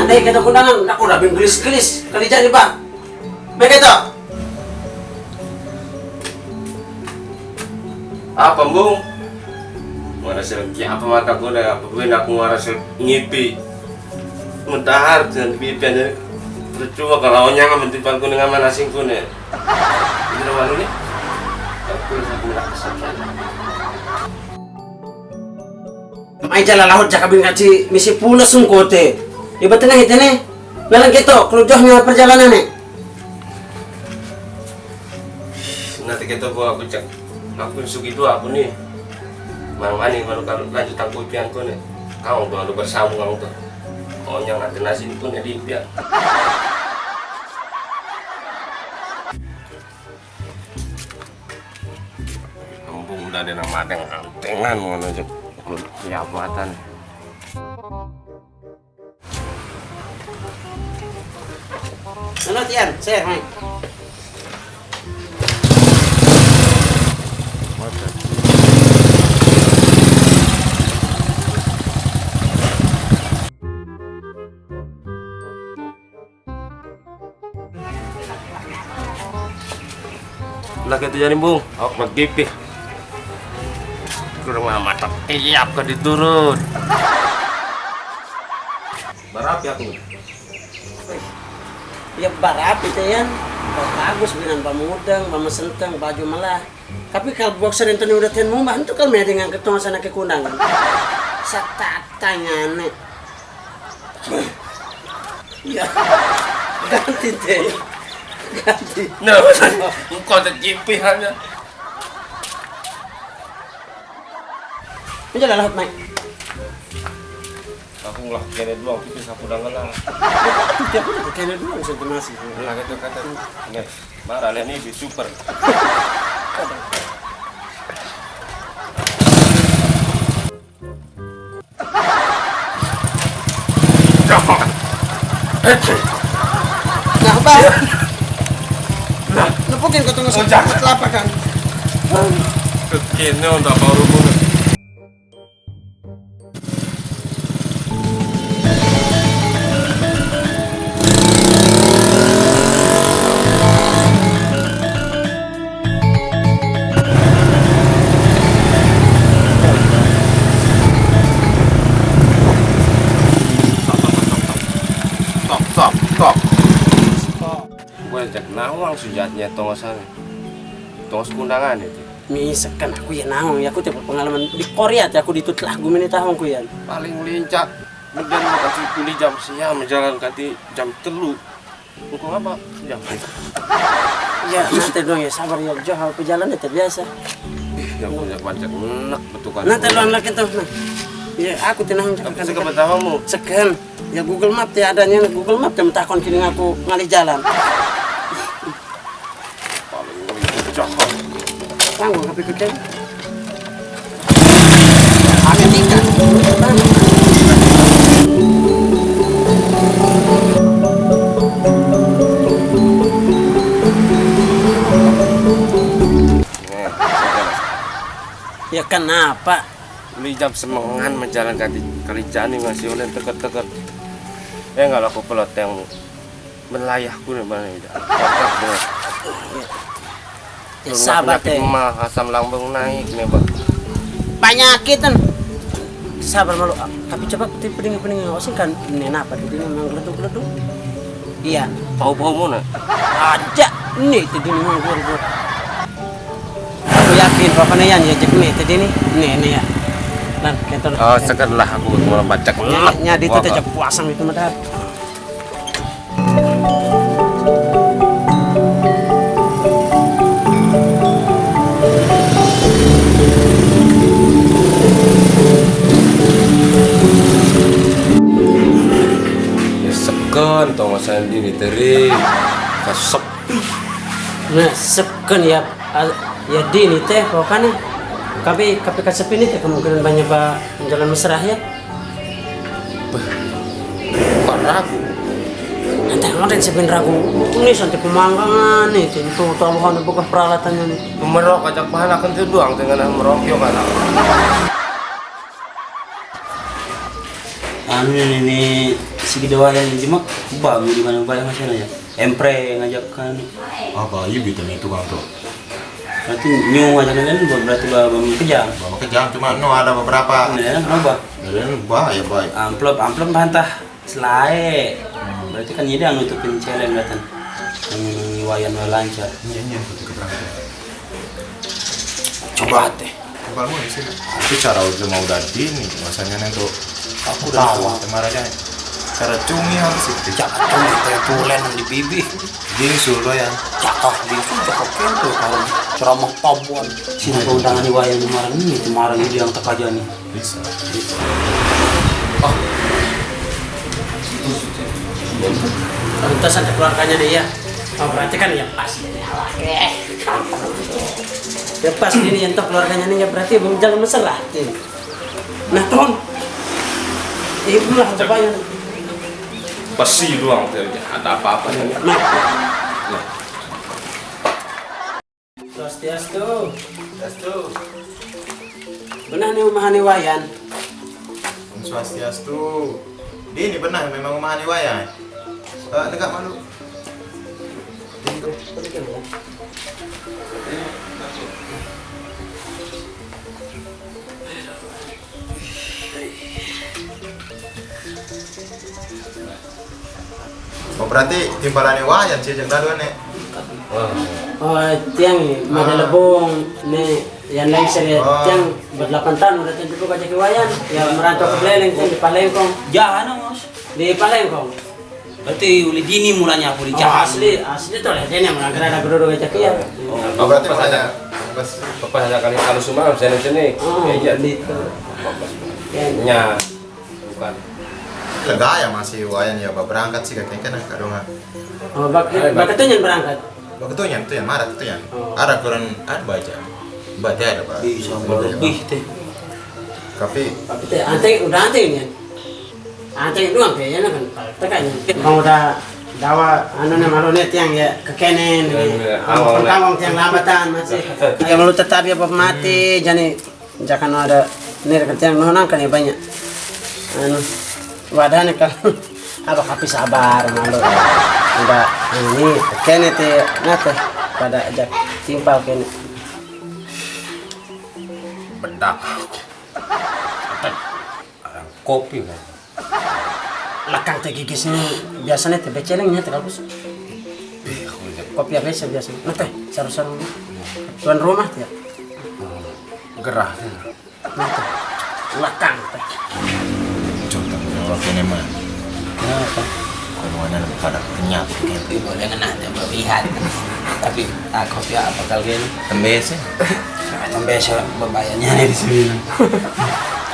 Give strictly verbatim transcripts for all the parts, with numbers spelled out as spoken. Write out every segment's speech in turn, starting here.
Nih, kita kundangan, aku udah bingklis-klis, kerja nih, Bang. Begitu. Apa, Mbung? Ngarasa kiapa mataku dah, apa pun aku ngarasa ngipi. Mentahar dan pipi aja. Percuma kalau nyang mentipan kuning sama nasing kuning. Itu dah malu nih. Aku rasa aku nak kesakitan. Mai jala laut jaka bin kaci misi pula sungkote. Iba tengah itu nih. Lalang keto, kelujohnya perjalanan nih. Nanti kita bawa aku cek. Aku sugi dua aku nih. Mang mani kalau kalau lanjut aku pian ku nih. Kau tuh anu bersambung kau tuh. Konyang nanti nasi pun jadi pian. Kampung udah ada nama dengan antengan mana aja. Siap matan. Ano, Tian? Sir, hai. Lah, gitu jadi, Bung. Awak maggipi. Kurang mata tiap ka diturun. Barapi aku. Ya, barapi, Tian. Bagus, binan pamudang, pamasentang, baju malah. Tapi kalau boxer yang tadi udah ten mumba, itu kalau media dengan ketong sana ke kundangan. Satatangane. Ya. Ganti, Tian. Ganti. Nah, engkau tergipi hanya. Ini jalan laut, Mike. Aku ngelah kene doang, itu sapu dangan lah. Tiap itu kene doang, saya nasi. Lah, gitu kata. Nih, marah lihat nih di super. Nah, Bang. Nah. Nepukin kau tunggu. Oh, jangan. Kelapa kan. Kene udah baru pun. Stop, stop, stop. Stop. Gue ajak nawang sujatnya tongos sana. Tongos kundangan itu. Misalkan aku ya nawang, ya aku tiap pengalaman di Korea, aku ditut lah gue menit tahun ku ya. Paling lincah. Udah mau kasih kuli jam siang, menjalan kati jam telu. Engkau apa? Jam. Ya, nanti dong ya, sabar ya, Joh, aku jalan ya terbiasa. Ih, yang punya pancak menek betul kan. Nanti dong lagi tuh, nah. Ya, aku tenang. Tapi sekebetulanmu. Sekian. Ya, Google Map ya adanya, Google Map yang takon kini aku ngalih jalan. Paling jahat. Tanggung tapi kecil. Ada nikah. Ya kenapa? Lu jam semengan menjalan kali, kali jani masih oleh teker-teker. Ya nggak laku peloteng. Melayah ku nih, mana ini. Ya, sabar teh. Mah asam lambung naik nih, Bang. Banyakitan. Sabar malu. Tapi coba aku tipe dingin pening ngawasin kan. Ini apa tuh dingin memang geleduk-geleduk. Iya. Bau-bau mana? Aja. Nih itu dingin memang gue. Aku yakin pokoknya ya nih cek nih tadi nih. Nih nih ya. Nah, kita. Oh, sekedar aku mau baca. Nyadi itu teh puasam itu mah. Ya seken tong sandi ni teri. Kasepi. Nah, seken ya, ah, ya dini teh pokoknya. Tapi tapi kasepi ni teh kemungkinan banyak ba jalan mesra ya. Beh, bukan ragu. Nanti ngoten sepin ragu. Ini santai pemanggangan nih, tentu tahu ada bekas peralatannya nih. Merok ajak bahan akan tuh doang dengan merok yo kan. Anu ini, ini Sigi da wayan di Jimak, ba, di mana ba yang masih nanya. Empre ngajak kan. Apa, iya, beta itu kan tuh. Berarti nyu ngajak kan, berarti ba, ba kejam. Ba kejam, cuma no ada beberapa. Nah, ya, kenapa? Dan ba, ya, ba. Amplop, amplop bantah. Selae. Berarti kan ini yang nutupin celeng, kan. Yang wayan lancar. Iya, iya, betul keberangkatan. Coba teh. Coba mau di sini. Tapi cara udah mau dari ini, masanya nih tuh. Aku udah tahu. Kemarin aja. Cara cumi harus itu. Cakap cumi teh tulen di bibi. Bingsu lo ya. Cakap bingsu, cakap kento, kalau ceramah tabuan. Sini undangan di wayan kemarin ini, kemarin ini yang tekaja nih. Bisa. Oh. Lantas ada keluarganya dia. Oh, berarti kan yang pas ini. Oke. Ya pas ini yang keluarganya nih, ya berarti belum jangan mesra. Nah, Ton. Ibu lah, coba ya. Pasti doang, ada apa-apa nih. Nah. Nah. Swastiastu. Swastiastu. Benah ni umahani wayan. Om Swastiastu. Di ni benah memang umahani wayan. Eh, tegak malu. Oh, berarti timpalane wayan sih, jeng daduan, Nek. Oh, tiang ni, mada lebong, ni, yang lain seri, tiang berdelapan tahun udah tentu buka jadi wayan, ya merantau ke Buleleng, tiang di Palengkong. Jahan, Mas. Di Palengkong. Berarti uli dini mulanya aku di jahan. Asli, asli tuh lah, dia yang melanggar ada guru-guru baca kia. Oh, berarti pas ada, pas ada kali kalau sumam, sini-sini. Oh, iya, gitu. Nya, bukan. Lega ya masih wayan ya, ba berangkat sih kakek kan kadang. Oh, bak, bak itu yang berangkat. Bak itu yang, itu yang marah itu yang. Oh. Ada kurang, ada baca. Baca ada, Pak. Bisa lebih teh. Tapi, tapi teh, ante, udah ante ini. Ante doang kayaknya kan, kalau tekan. Bang udah dawa, anu nih, malu nih tiang ya, kekenen. Iya, iya. Awal, tanggung tiang lambatan masih. Ya malu tetap ya, Bapak mati, jadi jangan ada nih, kan tiang nonang kan ya banyak. Anu, wadahnya kan, apa kapi sabar, malu. Udah, ini, kene teh, nate, pada ajak timpal kene. Bedak. Kopi, kan. Lekang teh gigis ini biasanya teh beceleng nya teh bagus. Kopi apa sih biasa? Nah, teh, saru-saru. Tuan rumah teh. Gerah. Nah, teh. Lekang teh. Contoh orang ini mah. Kenapa? Komuanan pada kenyap gitu. Tapi boleh ngena teh, berlihat. Tapi takut ya apa kalau gini? Tembes ya? Tembes ya, bebayarnya nih di sini.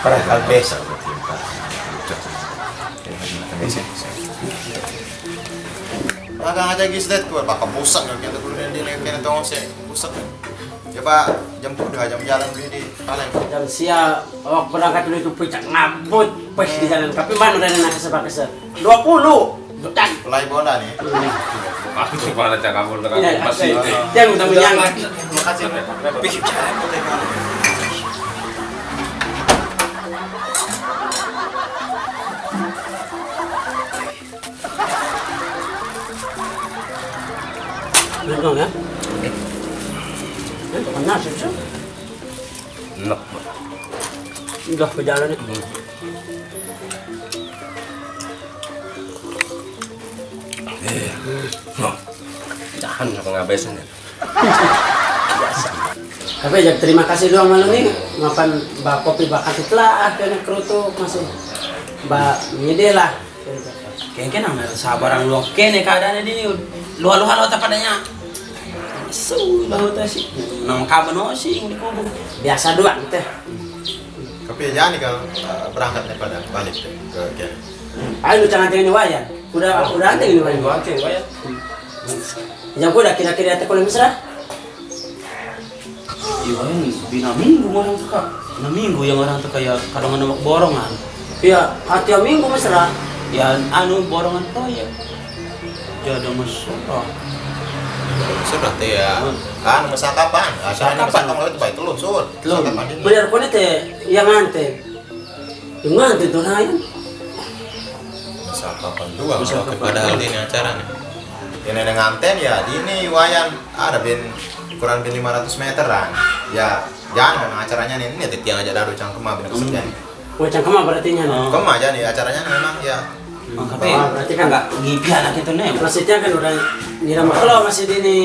Pada kalbes. Magang aja gis det, gua bakal bosan kan, kita dulu di, di, di, tongse, bosan kan. Coba jemput dua jam jalan dulu di paling. Jam sia, awak berangkat dulu itu puncak ngabut, pas di jalan. Tapi mana udah nak kesebak-kesebak. Dua puluh. Bukan. Mulai bola nih. Aku coba aja kamu dengan masih. Iya, iya. Yang udah menyang. Makasih. Wih, jalan. Betul ya? Ini kena sih. Enak. Udah berjalan nih. Eh, no. Tahan apa ngabesin ya? Biasa. Tapi ya terima kasih doang malam nih, makan ba kopi bakar itulah, akhirnya kerutu masih ba ngide lah. Kengke nang sabarang luang kene keadaannya di luar-luar otak padanya. Su, bahu teh sih. Nang kamu no sih di kubu. Biasa doang teh. Tapi ya jangan nih kalau, eh, berangkat nih pada balik teh ke kene. Ayo, lu jangan tengok ini wayan. Udah, udah anteng ini wayan. Udah anteng wayan. Yang gua udah kira-kira teh kalau mesra. Iya, ini bina minggu orang teka. Nah, minggu yang orang teka ya, kalau nggak nembak borongan. Iya, hati yang minggu mesra. Ya, anu, borongan proyek. Jadi mesra. Sudah teh ya. Kan mesra kapan? Mesra kapan? Mesra kapan itu baik telur, sur. Telur. Mesra kapan ini? Benar kau ini teh yang ante. Yang ante tuh lain. Dua, padahal di ini acara nih. Ini dengan ten ya, di ini wayan ada bin kurang bin lima ratus meteran. Ya, jangan acaranya nih, ini tiang aja daru cangkema bin kerja. Oh, cangkema berarti nya. Kema aja nih acaranya memang ya. Oh, tapi berarti kan nggak gipi anak itu nih. Maksudnya kan udah ngira kalau masih di ini.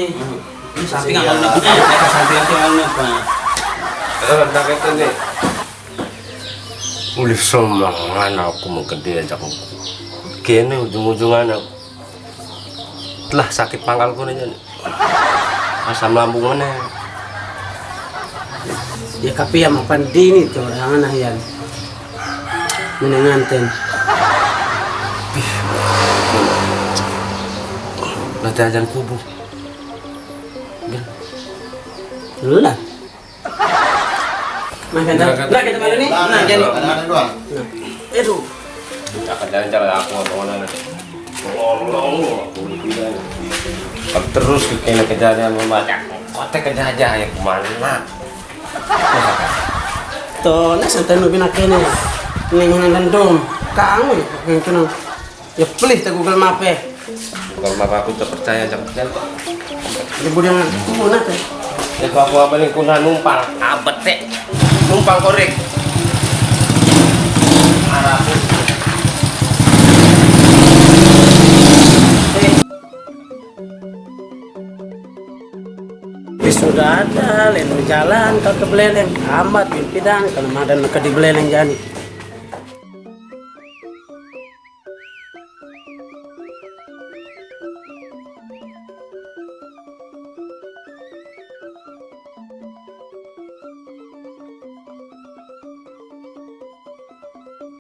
Sampai nggak mau nih. Sampai nggak mau nih. Kalau tak itu nih. Ulih somangan aku mengkede aja aku. Kene ujung-ujungan aku. Telah sakit pangkalku aja nih. Asam lambung mana? Ya tapi ya mapan dini tuh orang anak yang menenganten. Nanti ajan kubu. Lah. Makan dah. Nah, kita makan nih. Nah, jadi. Aduh. Akan jalan-jalan aku apa mana? Terus ke kena kejadian membaca kotek kejajah ya kemana? Tuh, nah santai nu bina kene. Ning nang dendum. Kamu yang kena. Ya pelih te Google Map eh. Kalau mama aku tak percaya jangan percaya. Ibu yang aku nak eh. Ya kalau aku apa nih kuna numpang abet teh. Numpang korek. Arab. Sudah ada lain jalan ke ke beleleng, hambat pimpidan kalau madan ke di beleleng jani.